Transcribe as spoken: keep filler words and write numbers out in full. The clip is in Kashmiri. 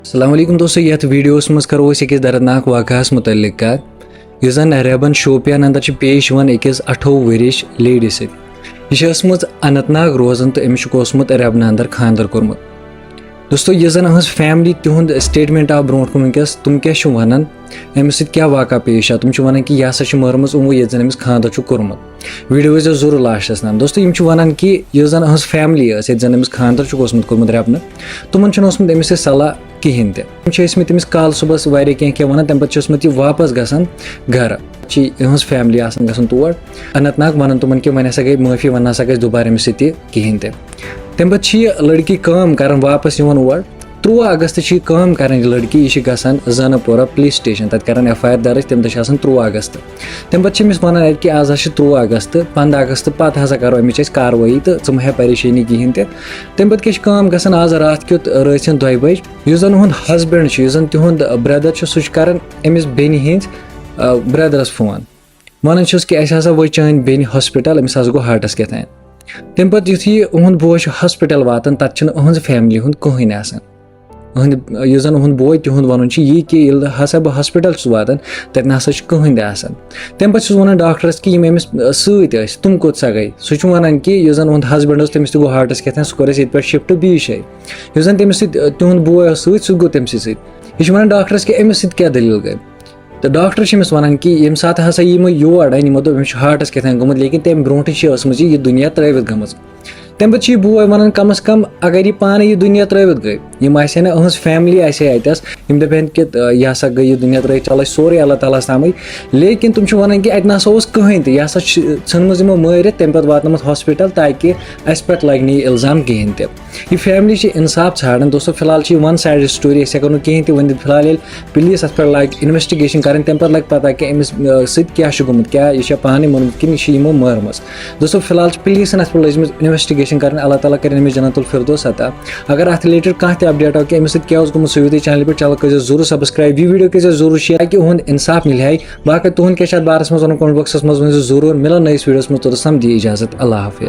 السلام علیکم دوستو، یتھ ویڈیوس منٛز کرو أسۍ أکِس دردناک واقعس متعلق کتھ، یُس زن ریبن شوپیان اندر چھِ پیش یِوان أکِس اَٹھووُہ ؤرِش لیڈی سۭتۍ۔ یہِ چھِ ٲسمٕژ اننت ناگ روزان تہٕ أمِس چھُکھ اوسمُت ریبنہٕ اندر خانٛدر کوٚرمُت۔ دوستو، یُس زن أہٕنٛز فیملی تِہُنٛد سٹیٹمنٹ آو برونٛٹھ کُن وٕنکیٚس، تِم کیٛاہ چھِ ونان، أمِس سۭتۍ کیٛاہ واقعہ پیش آو؟ تِم چھِ ونان کہِ یہِ ہسا چھِ مٲرمٕژ یِمو، ییٚتہِ زن أمِس خانٛدر چھُ کوٚرمُت۔ ویڈیو ٲسۍزیو ضروٗر لاسٹس تام۔ دوستو، یِم چھِ ونان کہِ یُس زن أہٕنٛز فیملی ٲس، ییٚتہِ زن أمِس خانٛدر چھُکھ اوسمُت کوٚرمُت ریبنہٕ، تِمن چھُنہٕ اوسمُت أمِس سۭتۍ صلاح کِہیٖنۍ تہِ۔ تِم چھِ ٲسمٕتۍ تٔمِس کالہٕ صُبحس واریاہ کینٛہہ کینٛہہ وَنان، تَمہِ پَتہٕ چھِ ٲسمٕتۍ یہِ واپَس گژھان گَرٕ۔ چھِ یِہٕنٛز فیملی آسان گژھان تور اننت ناگ، وَنان تِمَن کہِ وۄنۍ ہسا گٔے معٲفی، وۄنۍ نہ سا گژھِ دُبارٕ أمِس سۭتۍ تہِ کِہیٖنۍ تہِ۔ تَمہِ پَتہٕ چھِ یہِ لٔڑکی کٲم کَران، واپَس یِوان اور۔ تُرٛواہ اگست چھِ یہِ کٲم کَران، یہِ لٔڑکی، یہِ چھِ گژھان زَنہٕ پورہ پُلیٖس سٹیشن، تَتہِ کَران ایف آی آر درٕج، تَمہِ دۄہ چھِ آسان تُرٛواہ اگست۔ تَمہِ پَتہٕ چھِ أمِس وَنان اَتہِ کہِ آز حظ چھِ تُرٛواہ اگست، پنٛداہ اگست پَتہٕ ہسا کَرو اَمِچ أسۍ کاروٲیی تہٕ ژٕ مہٕ ہےٚ پریشٲنی کِہیٖنۍ تہِ۔ تَمہِ پَتہٕ کیٛاہ چھِ کٲم گژھان، آز راتھ کیُتھ رٲژ ہٕنٛدۍ دۄیہِ بَجہِ، یُس زَن اُہُنٛد ہسبنٛڈ چھُ، یُس زَن تِہُنٛد برٛدر چھُ، سُہ چھُ کَران أمِس بیٚنہِ ہِنٛدۍ، آ، برٛدرَس فون، وَنان چھُس کہِ اَسہِ ہسا وٲج چٲنۍ بیٚنہِ ہاسپِٹل، أمِس ہسا گوٚو ہارٹَس کیٛاہ تام۔ تَمہِ پَتہٕ یُتھُے یہِ اُہُنٛد بوے چھُ ہاسپِٹل واتان، تَتہِ چھُنہٕ أہٕنٛز فیملی ہُنٛد کٕہٕنۍ آسان۔ أہٕنٛدِ، یُس زَن اُہُنٛد بوے، تِہُنٛد وَنُن چھُ یی کہِ ییٚلہِ ہسا بہٕ ہاسپِٹل چھُس واتان، تَتہِ نہ سا چھُ کٕہٕنۍ تہِ آسان۔ تَمہِ پَتہٕ چھُس وَنان ڈاکٹرَس کہِ یِم أمِس، آ، سۭتۍ ٲسۍ، تِم کوٚت سا گٔے؟ سُہ چھُ وَنان کہِ یُس زَن اُہُنٛد ہسبنٛڈ اوس، تٔمِس تہِ گوٚو ہارٹَس کیٛاہ تام، سُہ کوٚر اَسہِ ییٚتہِ پٮ۪ٹھ شِفٹ بیٚیہِ جایہِ۔ یُس زَن تٔمِس سۭتۍ، آ، تِہُنٛد بوے اوس سۭتۍ، سُہ گوٚو تٔمۍ سٕے سۭتۍ۔ یہِ چھُ وَنان ڈاکٹرَس کہِ أمِس سۭتۍ کیٛاہ دٔلیٖل گٔے؟ تہٕ ڈاکٹر چھِ أمِس وَنان کہِ ییٚمہِ ساتہٕ ہسا یہِ یِمو یور اَنہِ، یِمو دوٚپ أمِس چھُ ہارٹَس کیٛاہ تام گوٚمُت، لیکِن تَمہِ برونٛٹھٕے چھِ ٲسمٕژ یہِ، یہِ دُنیا ترٛٲوِتھ گٔمٕژ۔ تَمہِ پَتہٕ چھُ یہِ بوے وَنان، کم از کم اگر یہِ پانَے یہِ دُنیا ترٛٲوِتھ گٔے، یِم آسہِ ہے نہٕ أہٕنٛز فیملی آسہِ ہے اَتٮ۪س، یِم دَپہِ ہن کہِ، آ، یہِ ہسا گٔے یہِ دُنیا ترٛٲوِتھ، چلو سورُے اللہ تعالیٰ ہَس تامٕے۔ لیکِن تِم چھِ وَنان کہِ اَتہِ نہ سا اوس کٕہٕنۍ تہِ، یہِ ہسا چھِ ژھٕنمٕژ یِمو مٲرِتھ، تَمہِ پَتہٕ واتنٲومٕژ ہاسپِٹل تاکہِ اَسہِ پٮ۪ٹھ لَگہِ نہٕ یہِ اِلزام کِہیٖنۍ تہِ۔ یہِ فیملی چھِ اِنصاف ژھانٛڈان۔ دوستو، فی الحال چھِ یہِ ون سایڈڈ سٹوری، أسۍ ہٮ۪کو نہٕ کِہیٖنۍ تہِ ؤنِتھ۔ فی الحال ییٚلہِ پُلیٖس اَتھ پٮ۪ٹھ لاگہِ انویسٹِگیشن کَرٕنۍ، تَمہِ پَتہٕ لَگہِ پَتہ کہِ أمِس، آ، سۭتۍ کیٛاہ چھُ گوٚمُت، کیٛاہ یہِ چھا پانَے مٔرمٕژ کِنہٕ یہِ چھِ یِمو مٲرمٕژ۔ دوستو، فی الحال چھِ پُلیٖسَن اَتھ پٮ۪ٹھ لٲجمٕژ انویسٹِگیشن کَرٕنۍ۔ اللہ تعالیٰ کَرِ أمِس جنت الفردوس عطا۔ اگر اَتھ رِلیٹڈ کانٛہہ تہِ اپڈیٹ آو کہِ أمِس سۭتۍ کیٛاہ اوس گوٚمُت، سُہ یِیِو تُہۍ چینلہِ پٮ۪ٹھ، چینل کٔرۍزیو ضروٗر سبسکرایب، یہِ ویٖڈیو کٔرۍزیو ضروٗر شیئر تاکہِ اُہُنٛد اِنصاف مِلہِ ہا۔ باقٕے تُہُنٛد کیٛاہ چھُ اَتھ بارَس منٛز وَنُن، کمنٹ باکسَس منٛز ؤنۍزیو ضروٗر۔ مِلو نٔیِس ویٖڈیوَس منٛز، توٚتَس تام دِیِو اِجازت، اللہ حافظ۔